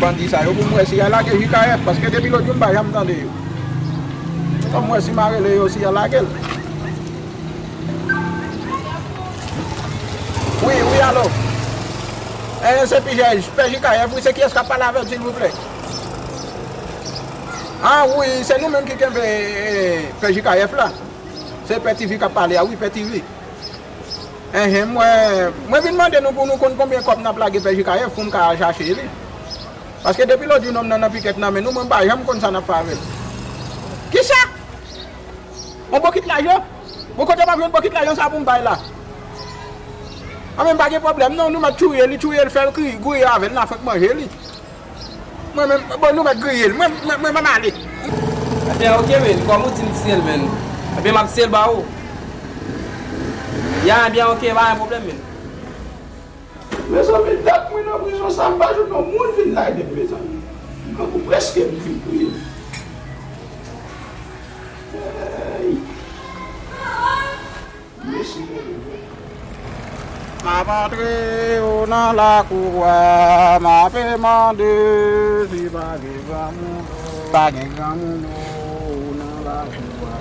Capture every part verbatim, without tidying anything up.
Bandi sa yo pou m wè si y a lage J K F, paske depi lòt jou m pa janm tande yo. Fò m wè si m a rele yo si y a lage l. Wi, wi, alo. Eh, se P J, Pè J K F, wi, se kiyès k ap pale avè w, silvouplè? Ah, wi, se nou menm ki kenbe, eh, Pè J K F la. Se Pè T V k ap pale a, wi, Pè T V. Enhen, mwen, mwen vin mande nou pou nou konn konbyen kòb n ap lage Pè J K F pou m ka al chache li. Paske depi lòt jou nonm nan nan pikèt nan men nou, mwen pa janm konn sa n ap fè avè l. Kisa? On bokit lajan? Bon, kote m ap jwenn bokit lajan sa pou m bay la? Anben, m pa gen pwoblèm non, nou mèt touye li, touye l, fè l kri, griye avè l, n a fenk manje li. Mwen menm, bon, nou mèt griye l. Mwen, mwen, mwen, mwen ale. Ebyen, oke, men, kòm ou di m tiye l, men. Ebyen, m ap tiye l ba ou. Ya, ebyen, oke, pa gen pwoblèm, men. Mezanmi, dat mwen nan prizon sa, m pa jwenn yon moun vin lage m, mezanmi. M kankou prèske m fin kriye. Ey. Mèsi, Bondye. M ap antre ou nan lakou a, m ape mande si pa gen granmoun, pa gen granmoun ou nan lakou a.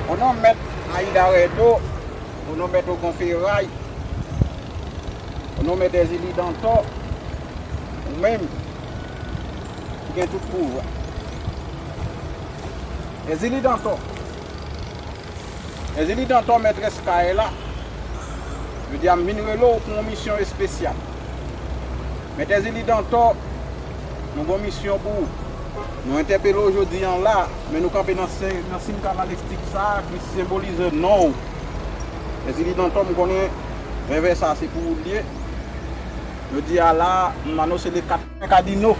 O non mèt Ayida Rèdo, o non mèt Ogon Feray, o non mèt Èzili Dantò, ou menm, ki gen tout pouvwa. Èzili Dantò. Èzili Dantò, mètrès kay la. Jodi a, m vin rele w pou yon misyon espesyal. Mèt Èzili Dantò, nou gen yon misyon pou ou. Nou entèpele w jodi a la, men nou kanpe nan sen-, nan sim kabalestik sa a ki senbolize non w. Èzili Dantò, m konnen vèvè sa a se pou ou l ye. Jodi a la, m anonse le kat Kadino,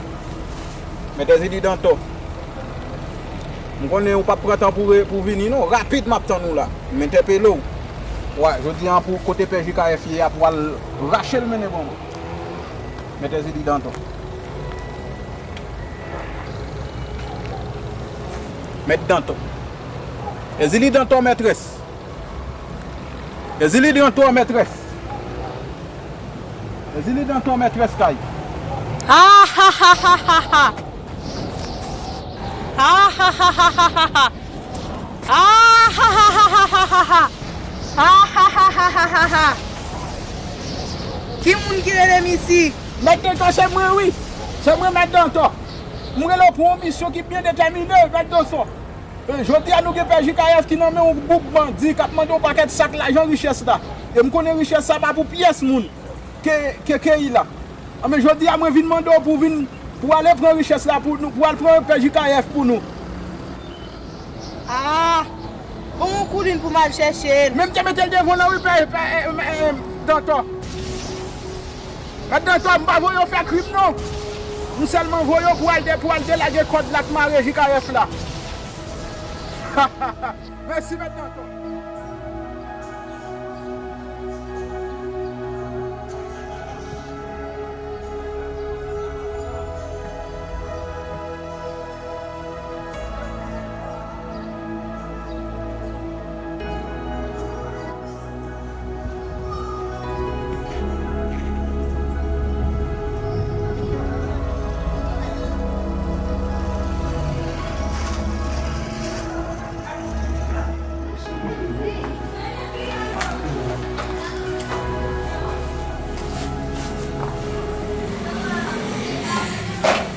Mèt Èzili Dantò. M konnen ou p ap pran tan pou re-, pou vini non. Rapid m ap tann ou la. M entèpele w. Wa, jodi a pou kote Pè J K F ye a pou al rache l mennen ban mwen. Mèt Èzili Dantò. Mèt Dantò. Èzili Dantò, mètrès. Èzili Dantò, mètrès. Èzili Dantò, mètrès kay. Ha, ha, ha, ha, ha, ha. Ha, ha, ha, ha, ha, ha. Ha, ha, ha, ha, ha, ha, ha. Ha, ha, ha, ha, ha, ha, ha. Ki moun ki rele m isi? Mèt Dantò, se mwen, wi. Se mwen, Mèt Dantò. M rele w pou yon misyon ki byen detèmine, Mèt Dantò. E, jodi a, nou gen Pè J K F ki nan men yon gwoup bandi k ap mande yon pakèt sak lajan richès la. E m konnen richès sa pa pou pyès moun ke, ke Keyila. Anben, jodi a, mwen vin mande w pou vin, pou ale pran richès la pou nou, pou al pran Pè J K F pou nou. Ah! Ban m yon koulin pou m al chèche l. Men m te mete l devan w la, wi, Pè, Pè, eh, eh, eh, Dantò. Mèt Dantò, m pa voye w fè krim, non. M sèlman voye w pou al de-, pou al delage kòd la k mare J K F la. Mèsi, Mèt Dantò.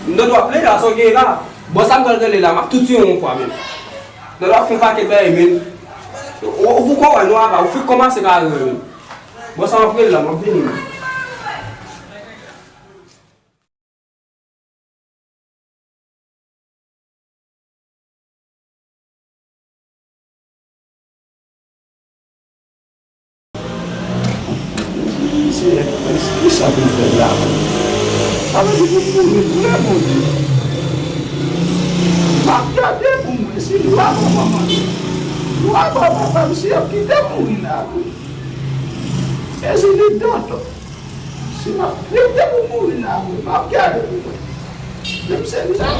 M tande w ap plede la, sa w gen la. Bon, sa m pral rele la, m ap tou tiye w yon fwa menm. Nan w ap fè yon pakèt bagay menm. Ou, ou, ou kwè w wè nou ava, ou fèk kòmanse kare menm. Bon, sa m ap rele la, m ap vini menm. Seyè, kisa pou m fè la? Sa vle di pou m mouri vre, Bondye. M ap gade pou m wè si lwa pran manman m. Lwa pran papa m, si y ap kite m mouri la vre. Èzili Dantò. Si m ap rete pou mouri la vre, m ap gade pou mwen. Menm se nan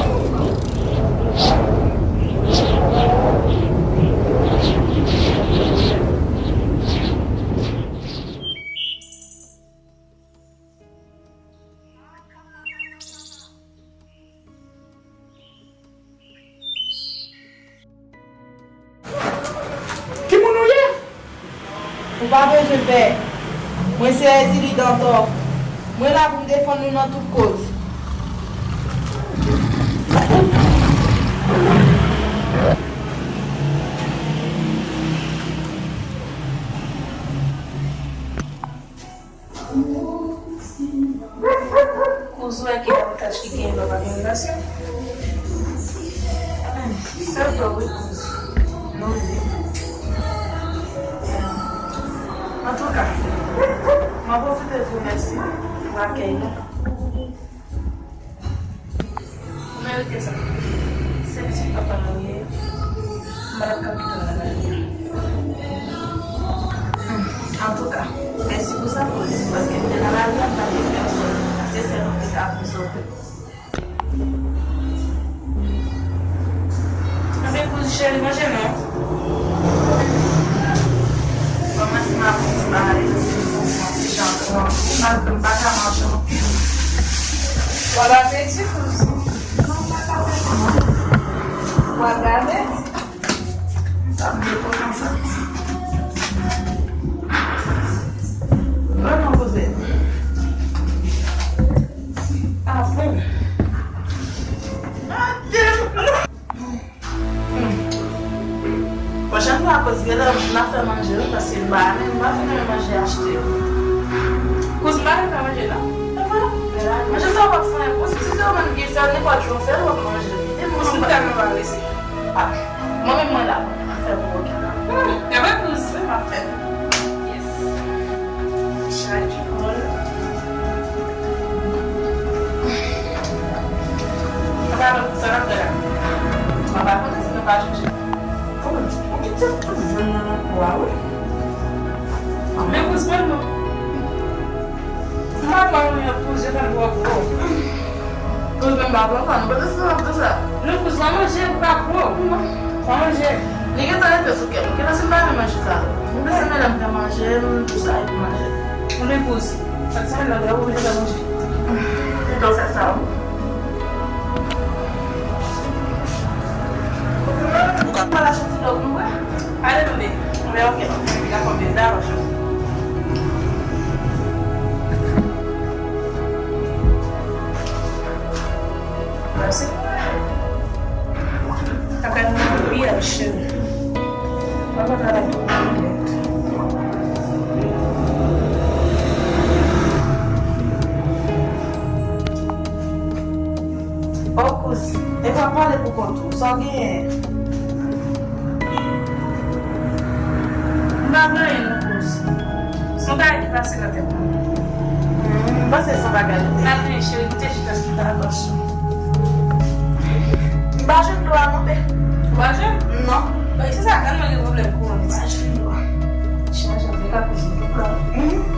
Pa bezwen pè. Mwen se Èzili Dantò. Mwen la pou m defann nou nan tout koz. Kouz, ou wè ki avantaj ki genyen lè w pa gen relasyon? Sèl vre wi, kouz. Nou ri. Antouka, mwen pwofite di w mèsi pou akèy nou. Ou merite sa. Se pitit papa nou li ye. M pa t ap ka kite w nan lari a. Hmm. Antouka, mèsi pou sa, kouz, paske m te nan lari a, m pa t gen pèsòn. Se sèl ou ki te ap m sove. Anben, kouz cheri, manje non. Kòmanse m ap di bagay yo, se yon ti jan ankò. Malgre m pa ka manje anpil. W ap apeti, kouz. Non, m pa ka apeti, non. W ap apeti. M t ap byen kontan sa. Vrèman, kouzin. Apre. Pwochèn fwa, kouz, genlè n a fè manje wi, paske m pa renmen, m pa fin renmen manje achte. Kouz, m pa renmen fè manje non. E vre? Manje sa w ap fè, bon, si se ou menm ki fè l, nenpòt jou w fè l, w ap manje. E mwen, m tèlman parese. Ah, mwen menm, mwen la, m ap fè pou ou. Hmm, e vre, kouz? Wi, m ap fè. Yes. Chay chifon. Papa, sa n ap fè la? Mwen pa konnen si nou pa chanje. Ou kite tout jwenn nan nan kou a, wi. Men kouz, mwen non. Mwen pa mwen tou, je fè m twò gwo. Kouz, mwen pa pran fwa, nou pa te sanm ap di sa. Non, kouz, pa manje, ou pa gwo. Non. Pa manje. Li gentan rete sou kè m. Gentan si m pa renmen manje sa. Mwen panse medam fè manje, m tou sa epi manje. Anben kouz, fèt sa la, lè ou vle fè manje. Pito fè sa, wi. Ou ka pral achte ti dòk nou bwè? Ale tande. Anben, ok, m ap fè piga konbyen da, manje. Mèsi. Apre nou pi ap cheri. Papa travay tou. O kouz, e w ap pale pou kont ou, sa w genyen? M pa gen anyen non, kouz. Se yon bagay ki pase nan tèt mwen. Hmm, m panse se yon bagay. M pa gen anyen, cheri, m te jis achte yon abòsyon. M pa jwenn dlo a non, bè. Ou pa jwenn? Non. Bay, se sa, kan mwen gen pwoblèm kouran, m pa jwenn dlo a. Chaje, m te ka kouz tout la. Hmm.